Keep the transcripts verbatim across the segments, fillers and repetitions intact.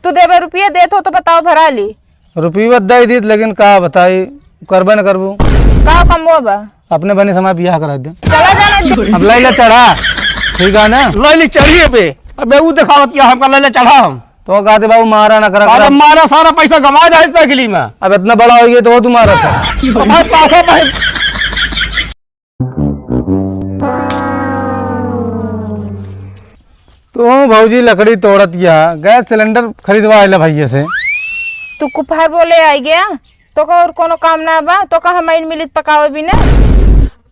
तू देबे रुपया, देत हो तो बताओ, भरा ली। रुपया दे दीत, लेकिन का बताई, करबे न करबू। का कमवा बा? अपने बहिनी से हमार बियाह कराइ दे। चला जाना दे। अब लइला चढ़ा, ठीक है ना? लइली चढ़िए बे। अबे ऊ देखावत या हमका लइला चढ़ा हम। तो कहते बाबू मारा ना करा, अरे करा। मारा, सारा पैसा गवा जाए साइकिली में। अब इतना बड़ा होइ गया तो वो तू मारा था। भाई पाछा भाई। तो भौजी लकड़ी तोड़त या, गैस सिलेंडर खरीदवा आइला भैया से। तू कुफार बोले आइ गया, तोका और कोनो काम ना बा? तोका हम आइन मिलित पकावे बिना?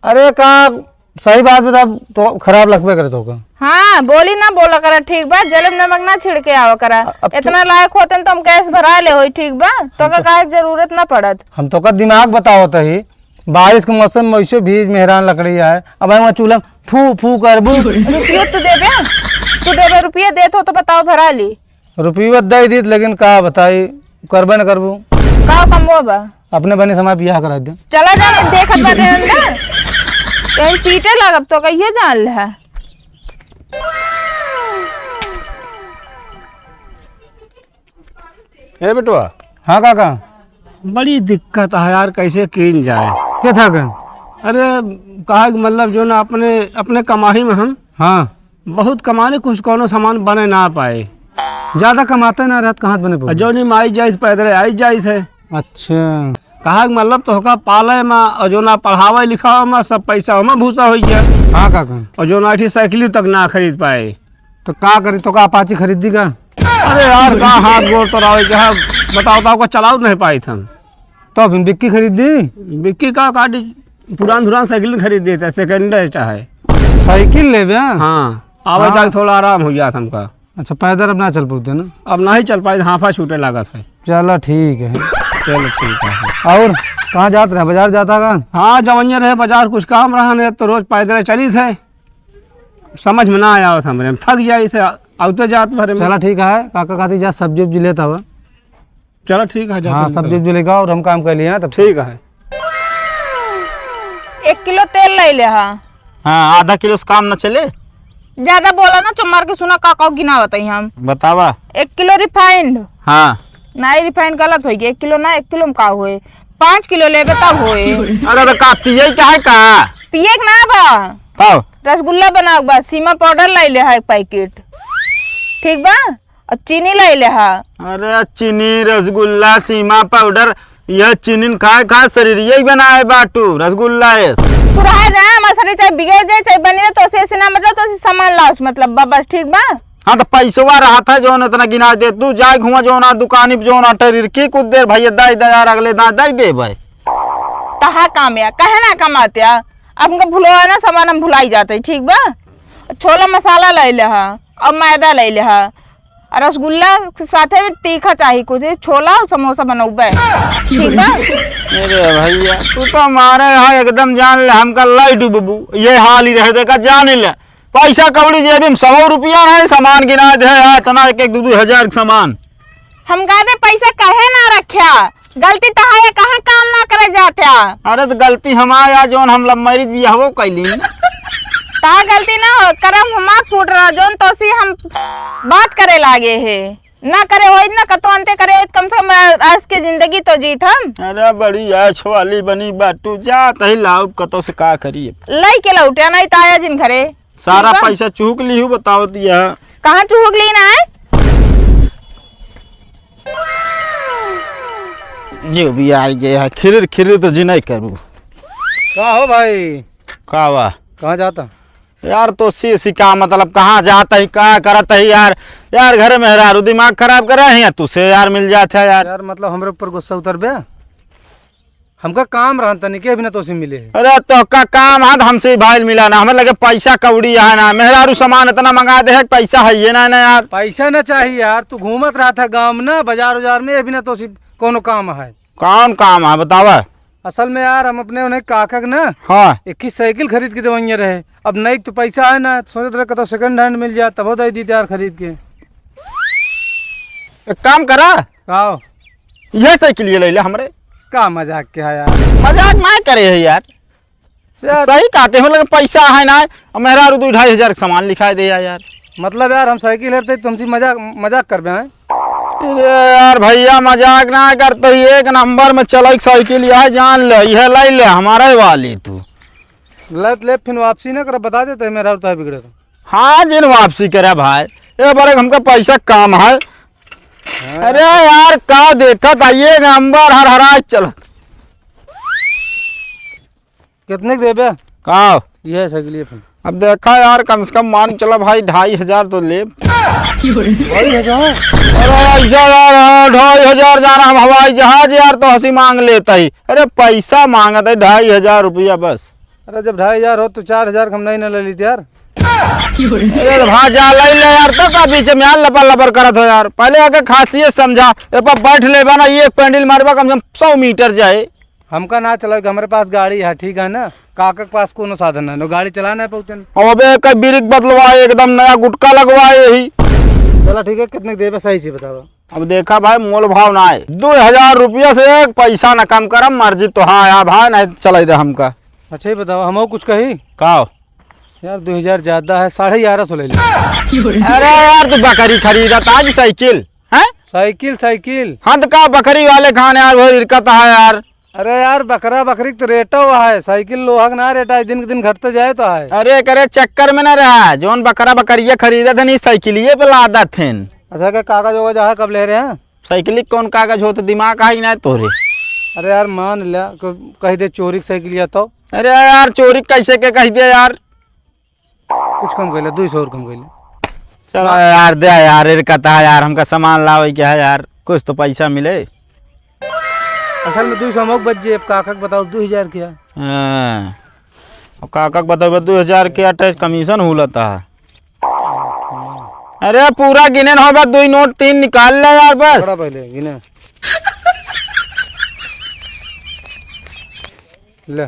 अरे का सही बात बता, तो खराब लगबे करे तोका। हाँ, बोली ना बोला करा, ठीक बा? जलेब नमक ना छिड़के आवा करा। अ-, अब तू इतना लायक होतन तो हम गैस भरा ले होई, ठीक बा? तोका तो काहे के जरूरत ना पड़त। हम तोका दिमाग बतावत ही, बारिश के मौसम में वैसे भीज मेहरान लकड़ी आए, अब वहाँ चूल्हा में फू फू करबू। रुपयो तू देबे, तू देबे रुपया, देत हो तो बताओ, भरा ली। रुपया दे दीत, लेकिन का बताई, करबे न करबू। का कमवा बा? अपने बहिनी से हमार बियाह कराइ दे। चला जा, देखत बाटे अंदर। यही पीटे लागब तो कहिए जान ले। ए बेटवा। हाँ काका। बड़ी दिक्कत है यार, कैसे कीन जाए। के था के? अरे, कहा कि मतलब जो ना अपने, अपने कमाई में हम हाँ। बहुत कमाने, कुछ कौनो सामान बने ना पाए। ज्यादा कमाते ना रहत, कहाँ बने और पाए? जौनी में आई जाइत, पैदल आई जाइत है। अच्छा। कहा कि मतलब तोहका पाले में और जो ना पढ़ावे लिखावे में सब पैसा ओमा भूसा होइ गया। हाँ काका। और जो ना अठी साइकिल तक ना खरीद पाए। तो का करी, तोका अपाची खरीद दी का? अरे यार, का हाथ गोड़ तो रहा है, क्या बताओ, तो आपको चलाओ नहीं पाइत हम। तो अभी बिक्की खरीद दी? बिक्की का, का डी-, पुरान धुरान साइकिल खरीद देता है, सेकंड है चाहे। साइकिल लेबे? हाँ, आवे हाँ। जाके थोड़ा आराम हो गया था हमका। अच्छा, पैदल अब ना चल पाते ना? अब ना ही चल पाए, हाफा छूटे लागत है। चलो ठीक है। चलो ठीक है। और कहाँ जात रहे, बाजार जाता का? हाँ, जवनिया रहे बाजार, कुछ काम रहा नहीं तो रोज पैदल चली थे। समझ में ना आया था हमरे, हम थक जाई थे, आउते जात भरे में। चला ठीक है, काका खातिर जा सब्जी उब्जी लेता हुआ। चला ठीक है, जाते हाँ, हैं। सब्जी उब्जी लेके आओ और हम काम कर लिए हैं तब। ठीक है। एक किलो तेल ले ले हा। हाँ, आधा किलो से काम न चले। ज्यादा बोला ना, चुप मार के सुना, का का गिनावत ही हम। बतावा। एक किलो रिफाइंड। हाँ। नहीं, रिफाइंड गलत होइ गया, एक किलो ना, एक किलो में का होए, पाँच किलो लेबे तब होए। अरे तो का पिए का है का? पिए के ना बा। तब? रसगुल्ला बनावे के बा, सीमा पाउडर लाई ले हा एक पैकेट, ठीक बा, और चीनी लाई ले हा। अरे चीनी, रसगुल्ला, सीमा पाउडर, यह चीनी खाए खा शरीर यही बनाए बाटू, रसगुल्ला एस। तू रहे ना, हमार शरीर चाहे बिगड़ जाए, चाहे बनी रहे, तो से, से ना मतलब, तो से सामान लाओ, मतलब, बा-, बस, ठीक बा? हाँ, तो पैसवा रहत है, जौन इतना गिना दे। तू जाए घुमा, जौन आ दुकानी पे, जौन आ टेरिर की कुछ देर, भैया, दाई दे यार, अगले दाई, दाई दे भाई। कहाँ काम या, काहे ना कमाते या? अब हमका भुलवा ना, सामान हम भुलाई जाते, ठीक बा? छोला मसाला ले ले हा, और मैदा ले ले हा, और रसगुल्ला के साथे में तीखा चाही कुछ, छोला और समोसा बनौबे, ठीक बा? अरे भैया, तू तो हमारे यहाँ एकदम जान ले, हमका लाई डूबबू, ये हाल ही रहे, देखा, जान ले। पैसा कौड़ी जेबी में सौ रुपया नहीं, सामान गिना दे यार, इतना एक एक दो दो हजार के सामान। हम कहते पैसा काहे ना रख्या? गलती तहार, कहाँ काम ना करे जात्या? अरे तो गलती हमार या, जौन हम लव मैरिज बियाहवो कैली। तहार गलती ना हो, करम हमार फूट रहा, जौन तोसी हम बात करे लागे है। ना करे होइत ना कतो अंते करे होइत, कम से कम आज के जिंदगी तो जीत हम। अरे बड़ी ऐश वाली बनी बाटू, जात ही लाउब कतो से का करिए। लई के लौटे नहीं तो आया जिन घरे। सारा ठीक बा? पैसा चूक लिहू बतावत या। कहाँ चूक ली ना है? जो भी आई गए है, खिरिर खिरिर तो जी नहीं करू। का हो भाई? का बा? कहाँ जाता? यार तो सी सी का मतलब, कहाँ जाता ही, का करत ही यार? यार घर में मेहरारू दिमाग खराब करे है, या तुसे यार मिल जात है यार। यार मतलब हमरे ऊपर गुस्सा उतर बे? हमका काम रहन तनी के अभी ना तोसे मिले है। अरे तो का काम है, हमसे भाई मिला ना, हमें लगे पैसा कौड़ी है ना, मेहरारू सामान इतना मंगा दे है, पैसा है ये ना, ना यार। पैसा ना चाहिए यार, तू घूमत रहा था गाँव में ना, बाजार उजार में, अभी ना तोसे कोनो काम है। कौन काम है बतावा? असल में यार हम अपने उन्हें काका के ना हाँ। एक ही साइकिल खरीद के देवइया रहे। अब नहीं तो पैसा है ना, सोचत रहे कतो सेकंड हैंड मिल जाए तबो दे दी यार खरीद के। एक काम करा। आओ। ये साइकिल ये ले ले हमरे। का मजाक के है यार? मजाक ना करे है यार। यार। सही कहते हो, लेकिन पैसा है ना, और मेहरारू दो ढाई हजार के सामान लिखाए दे यार। मतलब यार हम साइकिल हरते तुमसे मजाक, मजाक करबे हैं? अरे यार भैया, मजाक ना करत ही, एक नंबर में चलइ साइकिल, यह जान ले, यह लइ ले, हमारा ही वाली तू। ले, ले, फिर वापसी ना कर, बता देते हैं मेरा और तय बिगड़े तो। हाँ, जिन वापसी करे भाई, ए बार हमका पैसा काम है। हाँ। अरे यार, का देखत है, एक नंबर हर हरा चलत। कितने के देबे? का? ये है साइकिल, ये फिर। अब देखा यार, कम से कम मान चला भाई, ढाई हजार तो लेब। ढाई हजार? अरे ऐसा यार, हाँ, ढाई हजार जाना हम हवाई जहाज यार, तो हंसी मांग लेता ही। अरे पैसा मांगत है ढाई हजार रुपया बस। अरे जब ढाई हजार हो तो चार हजार कम नहीं ना ले लीते यार। अरे तो भाई जा ले ले यार, तो का बीच में यार लबर लबर करत हो यार, पहले आके खासियत समझा। ए पर बैठ लेबा ना, ये एक पैंडल मारबा कम से कम सौ मीटर जाए। हमका ना चलावे के, हमरे पास गाड़ी है, ठीक है ना? काका के पास कोनो साधन है, नो गाड़ी चला ना पहुँचन। अब अबे एक ब्रेक बदलवाए, एकदम नया गुटका लगवाए ही। चला ठीक है, कितने के देबे सही से बतावा। अब देखा भाई, मोल भाव ना है, दो हजार रुपया से एक पैसा ना कम करम, मर्जी तो हाँ या भाई, नहीं चलाई दे हमका। अच्छा ही बतावा, हम कुछ कही? का? यार दो हजार ज्यादा है, साढ़े ग्यारह सौ ले ले। अरे यार, तू बकरी खरीदत आज साइकिल, हैं? साइकिल, साइकिल। हाँ, तो का बकरी वाले खान यार, वो इरकत है यार। अरे यार, बकरा बकरी के तो रेटो है, साइकिल लोहा के ना रेट है, दिन के दिन घटते जाए तो है। अरे, करे चक्कर में ना रहा, जौन बकरा बकरिया खरीदत हन, ई साइकिलिए पे लादत हन। अच्छा, के कागज वगज है, कब ले रहे हैं? साइकिल के कौन कागज होत, दिमाग है ही ना तोरे। अरे यार, मान लिया, को-, कह दे चोरी के साइकिलिया तो। अरे यार, चोरी कैसे के कह दे यार? कुछ कम कर ले, दो सौ और कम कर ले। चलो यार, दे यार, इरकत है यार, हमका सामान लावे के है यार, कुछ तो पैसा मिले। असल में दो सौ मौक बच जे, अब काका के बताओ दो हजार किया। हाँ, अब काका के बताओ दो हजार किया, टैक्स कमीशन हुलता है। अरे पूरा गिने न होबे, दो नोट तीन निकाल ले यार बस। बड़ा पहले गिने। ले।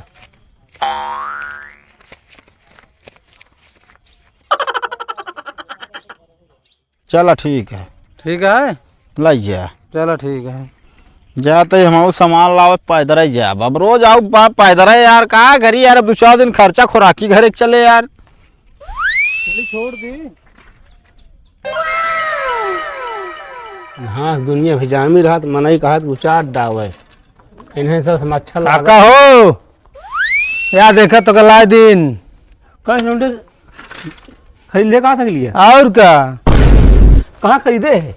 चला ठीक है। ठीक है? लइ जा। चला ठीक है। जा तो हम सामान लावे पैदल ही जाब। अब रोज आऊ बा पैदल है यार, का करी यार, अब दो चार दिन खर्चा खुराकी घरे के चले यार। चली छोड़ दी। हाँ, दुनिया भी जामी रहत, मनई कहत उचाट डावे। इन्हें सब हम अच्छा काका लागत। हो, या देखा तो लाए दिन। का लौंडे खरीद ले कहाँ से लिया? और का? कहाँ खरीदे है?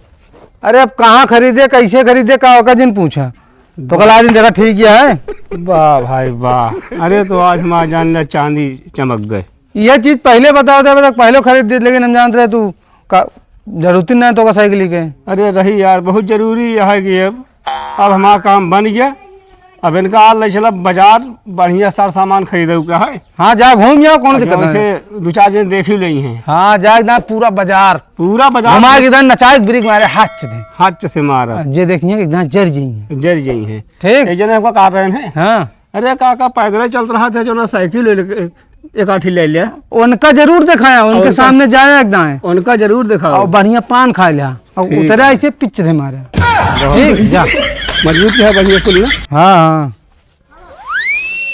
अरे अब कहाँ खरीदे, कैसे खरीदे, का ओका जिन पूछा। तो कल आदमी देखा ठीक है। वाह भाई वाह, अरे तो आज हमारा जान लिया चांदी चमक गए। ये चीज पहले बताओ थे, तक पहले खरीद देत, लेकिन हम जानत रहे तू का जरूरत ही ना है तो का साइकिल के। अरे रही यार, बहुत जरूरी है कि अब, अब हमारा काम बन गया। अब इनका आज ले चला बाजार, बढ़िया सार सामान खरीदे का है। हाँ, जा घूम जाओ, कौन अब दिक्कत है? से दो चार जन देख ही लेई हैं। हाँ, जा एकदम पूरा बाजार। पूरा बाजार घुमा से के एकदम नचाए, ब्रेक मारे, हाथ से दे। हाथ से मारा। जे देखिए एकदम जर जाइए। जर जाइए। ठीक। एक जने हमको कहा रहे हैं। हाँ। अरे काका, पैदल चलत रहा था, जो ना साइकिल ले लेके एक आठी ले लिया। उनका जरूर दिखाया, उनके उनका सामने जाया एक दाएं। उनका जरूर दिखाओ। और बढ़िया पान खा लिया। और ठीक उतरे है। ऐसे पिच दे मारे। बहुत ठीक, जा। मजबूत है, बढ़िया कुल ना। हाँ, हाँ।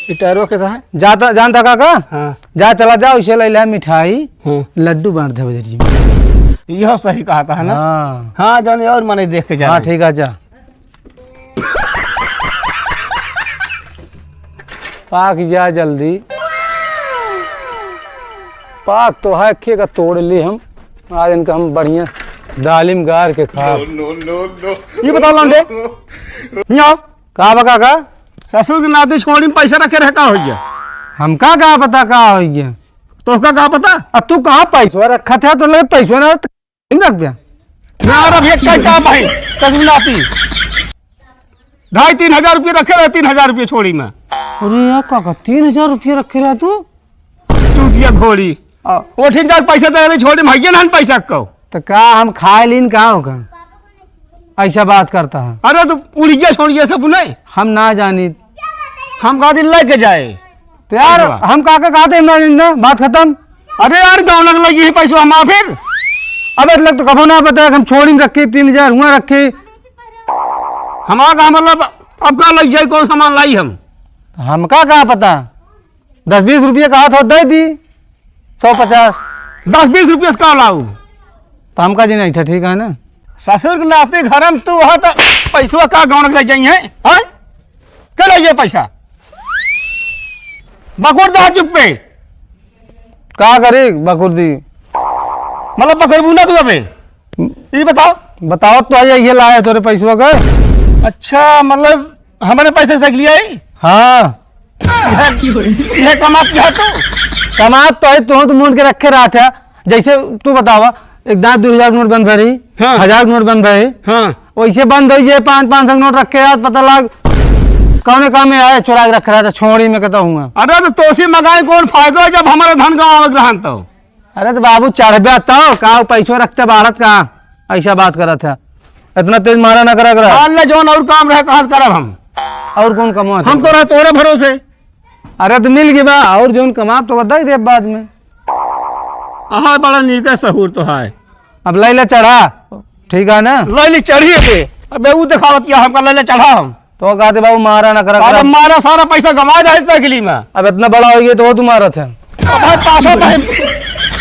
ये टायरो कैसा है? जाता, जानता काका? हाँ। जा, चला जाओ, इसे ले लिया मिठाई, हाँ। लड्डू बांट दे बजरी में। यह सही कहा था, है ना? हाँ। हाँ, जाने और मने देख के जा हाँ, रहे। ठीक है, जा। पाक जा जल्दी। पाक तो है, खे का तोड़ ली हम। आज इनका हम बढ़िया डालिम गार के खाब। No, no, no, no। ये बताओ लौंडे, यहाँ आओ। का बा काका? ससुर के नाती छोड़ी में पैसा रखे रहे, का हो गया? हमका का पता का हो गया? तोहका का पता? अब तू कहाँ पैसवा रखा था, तो ले पैसवा ना रख गया। ना, अरे भैया, कई काम है, ससुर नाती। ढाई तीन हजार रुपये रखे रहे, तीन हजार रुपये छोड़ी में। अरे यार काका, तीन हजार रुपये रखे रहे तू? चूतिया घोड़ी। आ। ओठिन जाके पैसा दे रहे, छोड़ी में हइये ना पैसा को। तो का हम खाए लीन का होगा? ऐसा बात करता है। अरे तो उड़िया छोड़िया सब नहीं। हम ना जानी। हम कहा दिन लेके जाए। तो यार, अरे वाह। हम काका कहते हैं ना, ना, बात खत्म। अरे यार, गाँव लग लगी है पैसवा हमारा फिर। अबे लग तो कबो ना पता है, हम छोड़ी में रखे तीन हजार हुआ रखे। हमारा का मतलब, अब का लग जाए, कौन सामान लाई हम? हमका का पता, दस बीस रुपये कहा था, दे दी, सौ पचास। दस बीस रुपये से का लाऊ? तो हमका जी नहीं था, ठीक है ना? ससुर के नाती घर में तू ह त पैसवा का गौन ले जाई है? हैं? के ले ये पैसा? बकुर दा चुप्पे। का करी बकुर दी? मतलब पकड़बू ना तू अबे? ई बताओ। बताओ तो, आइए, ये लाए तोरे पैसवा के। अच्छा, मतलब हमारे पैसे से लिया ही? हाँ। ये, ये कमात क्या तू? कमात तो है, तू तो मूंद के रखे रहा था। जैसे तू बतावा, एक दांत दो हजार नोट बंद भरी, हाँ। हजार नोट बंद भरी, हाँ। वैसे बंद हो जाए, पाँच, पाँच सौ नोट रखे यार, पता लाग कौने काम में आए, चुरा के रख रहा था, छोड़ी में कहता हूँ। अरे तो तोसी मगाए कौन फायदा है जब हमारे धन गंवावे के रहन तो? अरे तो बाबू चढ़बे तो का, पैसो रखते बाढ़त का, ऐसा बात करत है, इतना तेज मारा ना करा करा। मान ले जौन और काम रहे, कहाँ से करब हम? और कौन कमाओ हम तो रहे तोरे भरोसे। अरे तो मिल गई बा, और जौन कमाब तो बताई दे बाद में। हाँ, बड़ा नीक है, सहूर तो है। अब ले ले चढ़ा, ठीक है ना? ले ले चढ़िए के। अबे ऊ दिखावत किया हमका, ले ले चढ़ा हम। तो कहते बाबू मारा ना करा अरे करा। मारा, सारा पैसा गंवा दे साइकिली में। अब इतना बड़ा हो गया तो वो तू मारत है। अब भाई पाछो भाई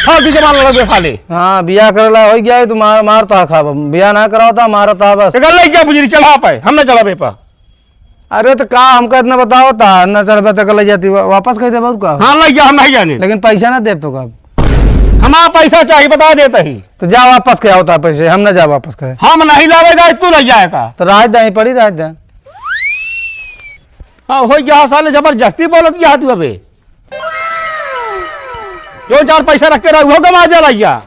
फालतू जमाना लगे साले। हाँ, बियाह करला हो गया है, तू मार, मार तो खा, बियाह ना कराओ तो मारत है बस। अगर ले गया बुझरी चढ़ा पाए, हम ना चढ़ाबे पा। अरे तो का हमका इतना बताओ ता, ना चढ़बे तो ले जाती वा-, वापस कह देबे और का? हाँ, ले जा, हम नहीं जाने। लेकिन पैसा ना देब तो का? हमारा पैसा चाहिए, बता देता ही। तो जा वापस के आओ ता पैसे, हम ना जा वापस करे। हम नहीं लावे जाए, तू ले जाए का? तो राज दे, पड़ी राज दे। हाँ, हो गया साले, जबरदस्ती बोलत गया तू अबे। जो चार पैसा रख के रहा, वो गंवा दे ला जा।